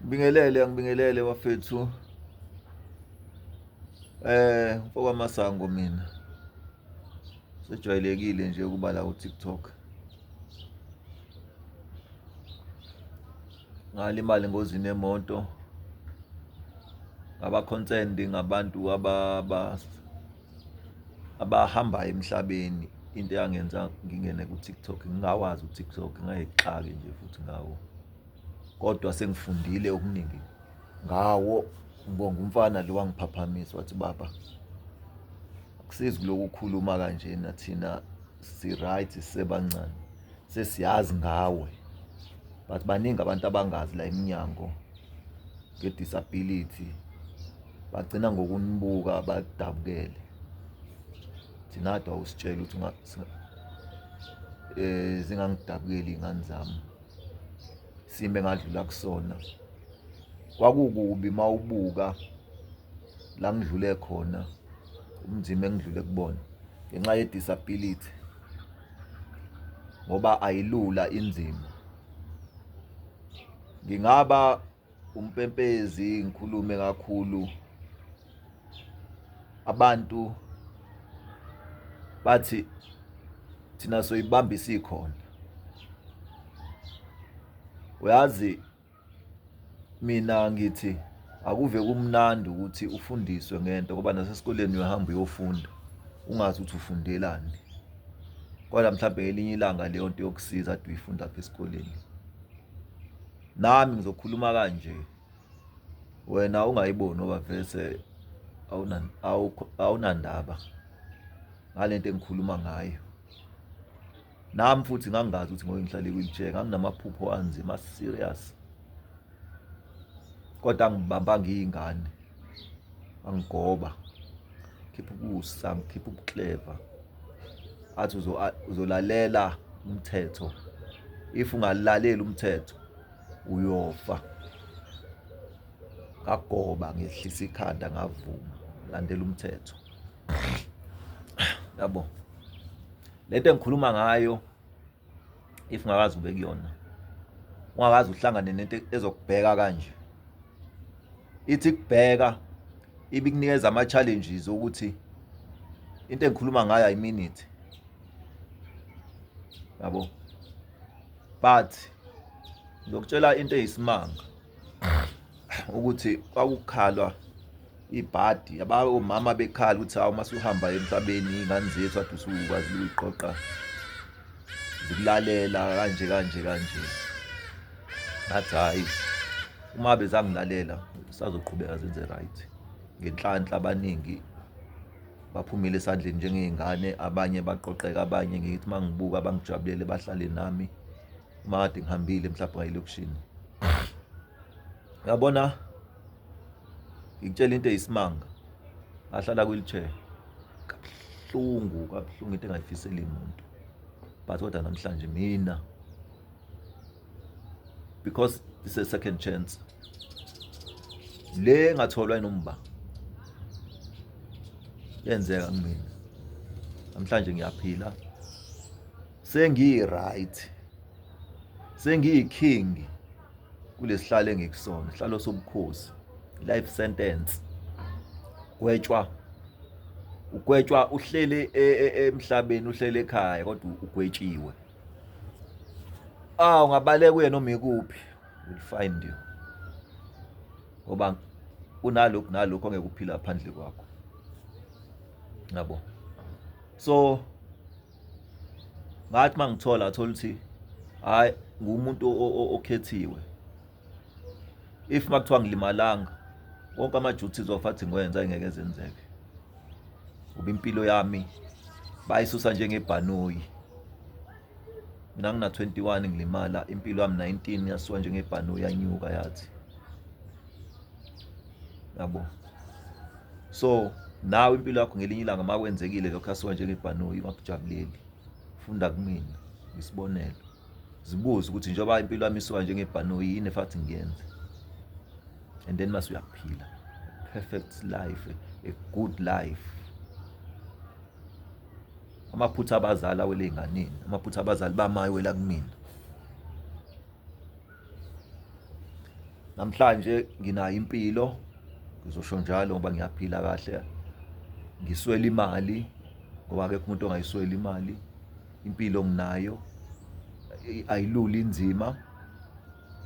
Ngibingelele ngibingelele bafethu. Mfoka Masango mina. Sejwayelekile nje ukuba la ku TikTok. Ngalimala engozini yemoto. Ngaba concerned ngabantu ababa abahambayo emhlabeni into eyangenza ngingene ku-TikTok ngingawazi u-TikTok ngingayixaki nje futhi ngawo kodwa sengifundile okuningi ngawo. Ngibonga umfana lo wangiphaphamisa wathi baba akusizi kuloku ukhuluma kanjena thina si-right sisebancane sesiyazi ngawe but baningi abantu abangazi la eminyango nge-disability bagcina ngokunibuka bakudabukele. Thina kade wawusitshela ukuthi zingangidabukeli iy'ngane zami isimo engadlula kusona. Kwakukubi uma ubuka la ngidlule khona, ubunzima engidlule kubona ngenxa ye-disability ngoba ayilula inzima. Ngingaba umpempezi ngikhulume kakhulu abantu bathi thina soyibamba isikhona. Uyazi mina ngithi akuve kumnandi ukuthi ufundiswe ngento ngoba nasesikoleni uyahamba uyofunda ungazi ukuthi ufundelani. Kodwa mhlampe ngelinye ilanga leyo nto yokusiza kade uyifunda apha esikoleni. Nami ngizokhuluma kanje wena ungayiboni ngoba vese awunandaba ngalento engikhuluma ngayo. Nami futhi ngangingazi ukuthi ngoke ngihlale kwi-wheelchair, nganginamaphupho anzima serious. Kodwa angibamba ngiyingane, angigoba, khipha ukusa, ngikhipha ubukleva. Athi uzolalela umthetho, if ungalaleli umthetho uyofa. Ngagoba ngehlisa ikhanda ngavuma, landela umthetho. Yabo. Lento engikhuluma ngayo if ungakaze ube kuyona, ungakaze uhlangane nento ezokubheka kanje. Ithi kubheka ibikunikeza ama-challenges ukuthi into engikhuluma ngayo ayiminute. Yabo. But ngizokutshela into eyisimanga ukuthi kwakukhalwa ibhadi omama bekhala ukuthi hawu uma suhamba emhlabeni iy'ngane zethu kade usukwazile ukuyiqoqa zikulalela kanje kanje kanje. Ngathi hhayi uma bezangilalela sazoqhubeka zenze right. Ngenhlanhla abaningi baphumile esandleni njengey'ngane, abanye baqoqeka, abanye ngithi uma ngibuka bangijabulele bahlale nami uma kade ngihambile mhlawumbe ngaye elokishini. Uyabona ngikutshela into eyisimanga, ngahlala kwi-wheelchair kabuhlungu kabuhlungu into engayifiseli muntu but kodwa namhlanje mina because it's a second chance le engatholwa inomba yenzeka kumina namhlanje ngiyaphila sengiyi-right sengiyi-king kulesihlalo engikusona isihlalo sobukhosi life sentence gwetshwa ugwetshwa uhlele e, e, emhlabeni uhlele ekhaya kodwa ugwetshiwe. Ah ungabaleka uye noma ikuphi will find you ngoba kunalokhu nalokhu ongeke uphila phandle kwakho yabo. So ngathi mangithola ngathola ukuthi hayi ngumuntu okhethiwe if makuthiwa ngilimalanga wonke ama-duties of athi ngiwenza ingeke zenzeke ngoba impilo yami bayisusa njengebhanoyi. Mina ngina-21 ngilimala, impilo yami 19 yasuka njengebhanoyi yanyuka yathi yabo. So nawe impilo yakho ngelinye ilanga uma kwenzekile lokho yasuka njengebhanoyi ungakujabuleli, funda kumina ngisibonelo. Zibuze ukuthi njengoba impilo yami isuka njengebhanoyi yini efathi ngiyenze, and then mase uyaphila perfect life, a good life. Amaphutha abazali awele ey'nganeni, amaphutha abazali bami awela kumina. Namhlanje nginayo impilo, ngizosho njalo ngoba ngiyaphila kahle. Ngiswele imali ngoba akekho umuntu ongayisweli imali. Impilo nginayo, ayilula inzima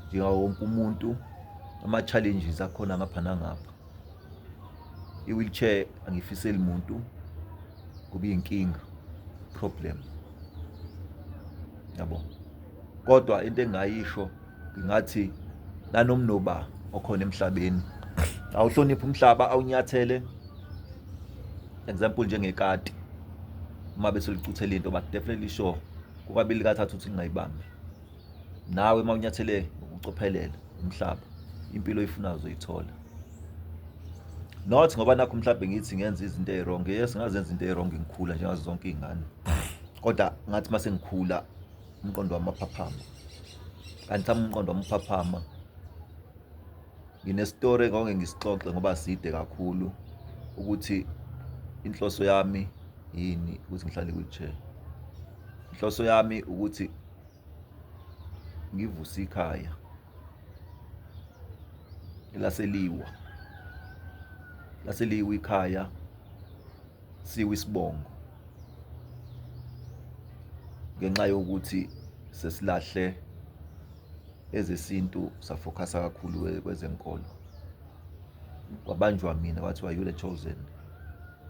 njengawo wonke umuntu. Ama-challenges akhona ngapha nangapha. I-wheelchair angiyifiseli muntu ngoba iyinkinga, problem yabo. Kodwa into engingayisho ngingathi nanoma noba okhona emhlabeni awuhloniphe umhlaba awunyathele. Example njengekati, uma bese licuthela into but definitely sure kukabili kathathu ukuthi lingayibambi. Nawe uma unyathele ngokucophelela umhlaba, impilo oyifunayo uzoyithola. Not ngoba nakho mhlawumbe ngithi ngenza izinto ey'wrong. Yes, ngazenza into ey'wrong ngikhula njengazo zonke iy'ngane, kodwa ngathi uma sengikhula umqondo wami waphaphama. Kanti sami umqondo wami uphaphama, nginesitori engeke ngisixoxe ngoba side kakhulu ukuthi inhloso yami yini ukuthi ngihlale kwi-wheelchair. Inhloso yami ukuthi ngivuse ikhaya elaseliwa, laseliwa ikhaya, siwe isibongo ngenxa yokuthi sesilahle ezesintu safokhasa kakhulu kwezenkolo. Kwabanjwa mina kwathiwa you the chosen,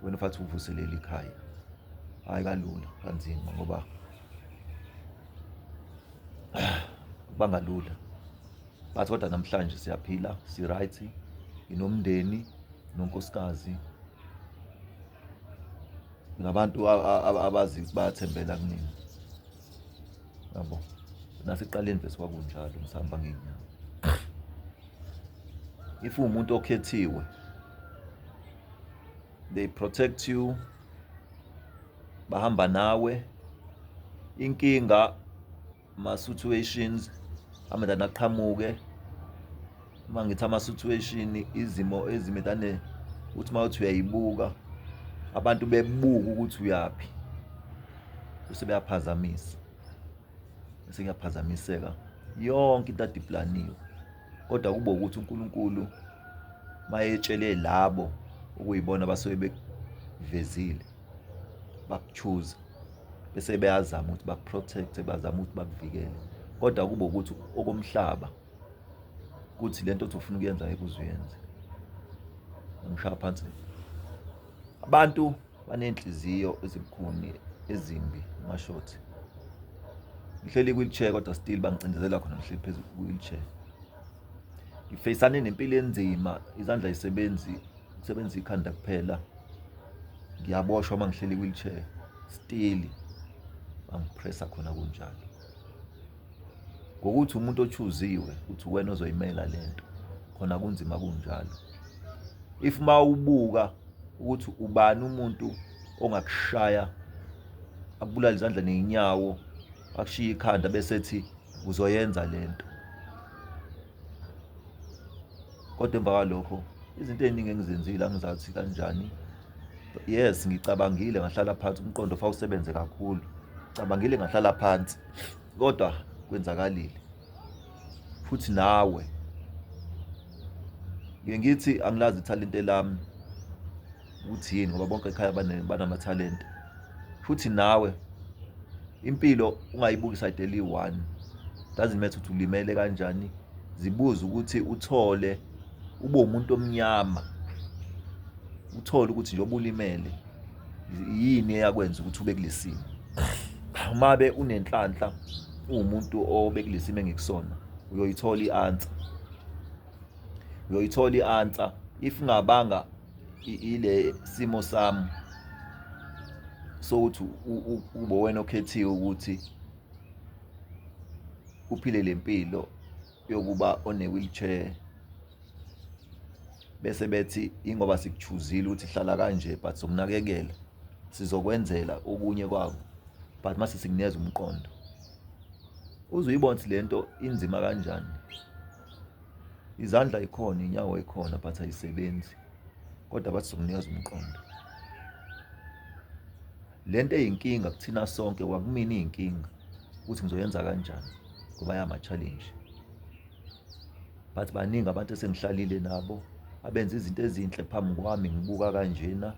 wena ufathi uvuselele ikhaya. Hhayi kalula, kanzima ngoba kubanga lula, but kodwa namhlanje siyaphila, si-right, nginomndeni nonkosikazi nabantu abazi ukuthi bayathembela kumina yabo. Nasekuqaleni vese kwakunjalo, ngisahamba ngey'nyawo. If uwumuntu okhethiwe, they protect you, bahamba nawe. Inkinga ama-situations amedane aqhamuke. Uma ngithi ama-situation, izimo ezimedane uthi uma uthi uyayibuka, abantu bebuka ukuthi uyaphi, bese beyaphazamisa, bese kuyaphazamiseka yonke into ade iplaniwe. Kodwa kube ukuthi uNkulunkulu mayetshele labo okuyibona abasuke bekuvezile, baku-choose, bese beyazama ukuthi baku-protect-e, bazame ukuthi bakuvikele. Kodwa kube ukuthi okomhlaba kuthi lento othi ufuna ukuyenza ngeke uze uyenze. Ngishaya phansi. Abantu baney'nhliziyo ezibukhuni ezimbi ngashothi. Ngihleli kwi-wheelchair kodwa still bangicindezela khona ngihleli phezu kwi-wheelchair. Ngifeyisane nempilo enzima, izandla ayisebenzi, kusebenza ikhanda kuphela. Ngiyaboshwa uma ngihleli kwi-wheelchair, still bangipressa khona kunjalo. Ngokuthi umuntu ochuziwe ukuthi uwena ozoyimela lento, khona kunzima kunjalo. If mawubuka ukuthi ubani umuntu ongakushaya akubulale izandla ney'nyawo, akushiye ikhanda bese ethi uzoyenza lento. Kodwa emva kwalokho izinto ey'ningi engizenzile angizazi kanjani. Yes, ngicabangile ngahlala phansi, umqondo fa usebenze kakhulu. Cabangile ngahlala phansi, kodwa kwenzakalile. Futhi nawe ngike ngithi angilazi ithalente lami ukuthi yini, ngoba bonke ekhaya banamathalente. Futhi nawe impilo ungayibuki isayidi eliyi-one, doesn't matter ukuthi ulimele kanjani, zibuze ukuthi uthole ube umuntu omnyama, uthole ukuthi njengoba ulimele yini eyakwenza ukuthi ube kulesi simo. Uma be unenhlanhla uwumuntu obe kulesi simo engikusona, uyoyithola i-answer, uyoyithola i-answer. If ungabanga ile simo sami sokuthi ube wena okhethiwe ukuthi uphile lempilo yokuba one-wheelchair, bese bethi ingoba sikuchuzile ukuthi hlala kanje but sokunakekela, sizokwenzela okunye kwako, but mase sikunikeza umqondo, uze uyibone ukuthi lento inzima kanjani. Izandla ikhona, inyawo ikhona, but ayisebenzi, kodwa bathi sokunikeza umqondo. Lento eyinkinga kuthina sonke, kwakumina iyinkinga ukuthi ngizoyenza kanjani ngoba yama-challenge. But baningi abantu esengihlalile nabo abenza izinto ezinhle phambi kwami ngibuka kanjena,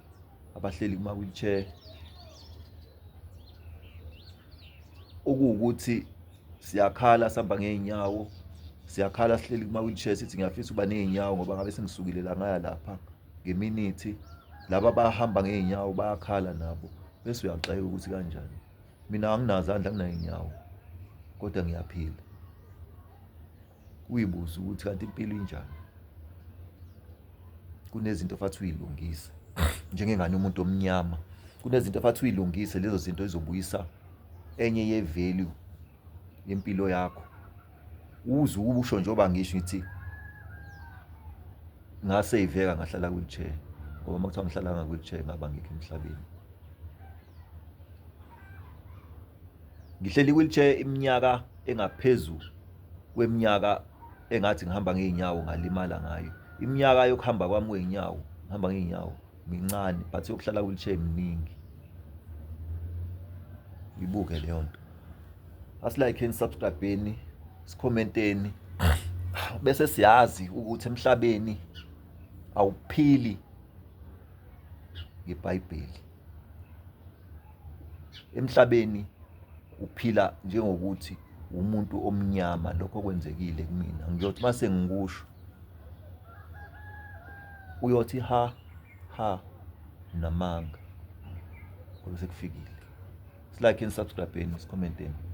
abahleli kuma-wheelchair. Okuwukuthi siyakhala sihamba ngey'nyawo, siyakhala sihleli kuma-wheelchair sithi ngiyafisa ukuba ney'nyawo ngoba ngabe sengisukile la ngaya lapha ngeminithi. Laba abahamba ngey'nyawo bayakhala nabo bese uyaxeka ukuthi kanjani. Mina anginazandla anginay'nyawo kodwa ngiyaphila. Uyibuze ukuthi kanti impilo injani. Kunezinto ofathi uyilungise njengengane yomuntu omnyama, kunezinto ofathi uyilungise, lezo zinto ezobuyisa enye ye-value yempilo yakho. Uze usho njengoba ngisho ngithi ngaseyiveka ngahlala kwi-wheelchair ngoba uma kuthiwa ngihlalanga kwi-wheelchair ngaba ngikho emhlabeni. Ngihleli i-wheelchair iminyaka engaphezu kweminyaka engathi ngihamba ngey'nyawo ngalimala ngayo. Iminyaka yokuhamba kwami kwey'nyawo, ngihamba ngey'nyawo mincane but yokuhlala kwi-wheelchair miningi. Ibuke leyo nto. Asilayikheni, subscribe-eni, sikhomenteni bese siyazi ukuthi emhlabeni awuphili ngeBhayibheli. Emhlabeni uphila njengokuthi umuntu omnyama, lokho kwenzekile kumina. Ngiyothi uma sengikusho uyothi ha ha namanga ngoba sekufikile. Silike, subscribe, sikhomenteni.